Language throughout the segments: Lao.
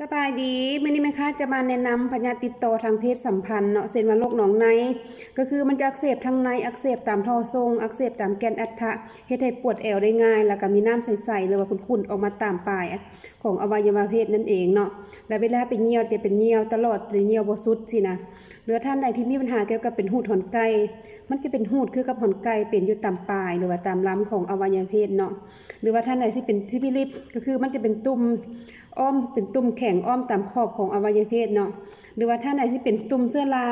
ສະບາຍດີ ມື້ນີ້ແມ່ຄ້າຈະມາແນະນຳພະຍາດຕິດຕໍ່ທາງເພດສຳພັນເນາະ ເຊັ່ນວ່າໂລກໜອງໃນ ກໍຄືມັນຈະອັກເສບທາງໃນ ອັກເສບຕາມທໍ່ສົ່ງ ອັກເສບຕາມແກ່ນອັດຖະ ເຮັດໃຫ້ປວດແອວໄດ້ງ່າຍ ແລ້ວກໍມີນ້ຳໃສໆ ຫຼືວ່າຂຸ່ນໆ ອອກມາຕາມປາຍຂອງອະໄວຍະວະເພດນັ້ນເອງເນາະ ແລ້ວເວລາໄປຍ່ຽວຈະເປັນຍ່ຽວຕະຫຼອດ ຫຼືຍ່ຽວບໍ່ສຸດຊີ້ນະ ຫຼືວ່າທ່ານໃດທີ່ມີບັນຫາກ່ຽວກັບເປັນຫູດຫອນໄກ່ ມັນຈະເປັນຫູດຄືກັບຫອນໄກ່ ເປັນຢູ່ຕາມປາຍ ຫຼືວ່າຕາມລຳຂອງອະໄວຍະວະເພດເນາະ ຫຼືວ່າທ່ານໃດທີ່ເປັນຊິຟິລິດ ກໍຄືມັນຈະເປັນຕຸ່ມ ອ້ອມ ເປັນຕຸ່ມແຂງອ້ອມຕາມຂອບຂອງອະໄວຍະເພດເນາະ ຫຼືວ່າທ່ານໃດທີ່ເປັນຕຸ່ມເຊື້ອລາ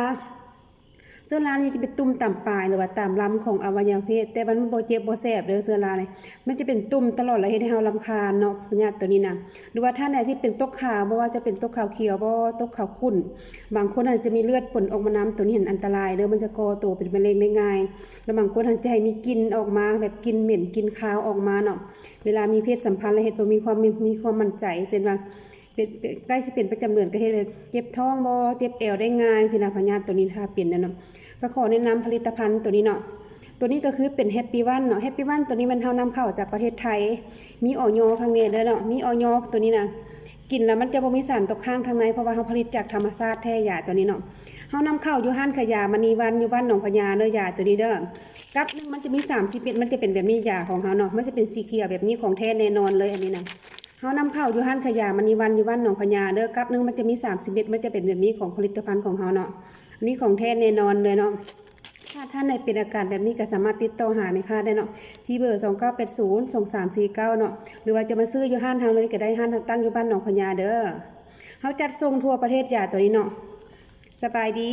ເຊື້ອລານີ້ຈະເປັນຕຸ່ມຕາມປາຍ ຫຼືວ່າຕາມລຳຂອງອະໄວຍະເພດ ແຕ່ມັນບໍ່ເຈັບບໍ່ແສບເດີ ເຊື້ອລານີ້ ມັນຈະເປັນຕຸ່ມຕະຫຼອດ ແລ້ວເຮັດໃຫ້ເຮົາລຳຄານເນາະ ພະຍາດໂຕນີ້ນະ ຫຼືວ່າທ່ານໃດທີ່ເປັນຕົກຂາວ ບໍ່ວ່າຈະເປັນຕົກຂາວຂຽວບໍ ຕົກຂາວຂຸ້ນ ບາງຄົນອາດຈະມີເລືອດປົນອອກມານຳ ໂຕນີ້ຫັ້ນອັນຕະລາຍເດີ ມັນຈະກໍ່ໂຕເປັນມະເຮັງໄດ້ງ່າຍ ແລ້ວບາງຄົນອາດຈະໃຫ້ມີກິ່ນອອກມາ ແບບກິ່ນເໝັນ ກິ່ນຄາວອອກມາເນາະ ເວລາມີເພດສຳພັນແລ້ວເຮັດບໍ່ມີຄວາມ ມີ ມີຄວາມໝັ້ນໃຈ ເຊັ່ນວ່າ ເປັນ ເປັນ ໃກ້ຊິເປັນປະຈຳເດືອນ ກໍເຮັດໃຫ້ເຈັບທ້ອງບໍ ເຈັບແອວໄດ້ງ່າຍຊີ້ນະ ພະຍາດໂຕນີ້ຖ້າເປັນນະເນາະ ກໍຂໍແນະນຳຜະລິດຕະພັນໂຕນີ້ເນາະ ໂຕນີ້ກໍຄືເປັນແຮັບປີວັນເນາະ ແຮັບປີວັນໂຕນີ້ແມ່ນເຮົານຳເຂົ້າຈາກປະເທດໄທ ມີ ອຢ ຂ້າງໃນເດີເນາະ ມີ ອຢ ໂຕນີ້ນະ ກິນແລ້ວມັນຈະບໍ່ມີສານຕົກຄ້າງທາງໃນ ເພາະວ່າເຮົາຜະລິດຈາກທຳມະຊາດແທ້ ຢາໂຕນີ້ເນາະ ເຮົານຳເຂົ້າຢູ່ຮ້ານຂາຍຢາມະນີວັນ ຢູ່ບ້ານໜອງພະຍາເດີ ຢາໂຕນີ້ເດີ ກັບໜຶ່ງມັນຈະມີສາມສິບເມັດ ມັນຈະເປັນແບບນີ້ ຢາຂອງເຮົາເນາະ ມັນຈະເປັນສີຂຽວແບບນີ້ ຂອງແທ້ແນ່ນອນເລີຍອັນນີ້ນະ ເຮົານຳເຂົ້າຢູ່ຮ້ານຂາຍຢາມະນີວັນ ຢູ່ບ້ານໜອງພະຍາເດີ ກັບໜຶ່ງມັນຈະມີສາມສິບເມັດ ມັນຈະເປັນແບບນີ້ ຂອງຜະລິດຕະພັນຂອງເຮົາເນາະ ອັນນີ້ຂອງແທ້ແນ່ນອນເລີຍເນາະ ຖ້າທ່ານໃດເປັນອາການແບບນີ້ກໍສາມາດຕິດຕໍ່ຫາແມ່ຄ້າໄດ້ເນາະ ທີ່ເບີ ສອງເກົ້າແປດສູນ ສອງສາມສີ່ເກົ້າເນາະ ຫຼືວ່າຈະມາຊື້ຢູ່ຮ້ານເຮົາເລີຍກໍໄດ້ ຮ້ານເຮົາຕັ້ງຢູ່ບ້ານໜອງພະຍາເດີ ເຮົາຈັດສົ່ງທົ່ວປະເທດ ຢາໂຕນີ້ເນາະ ສະບາຍດີ.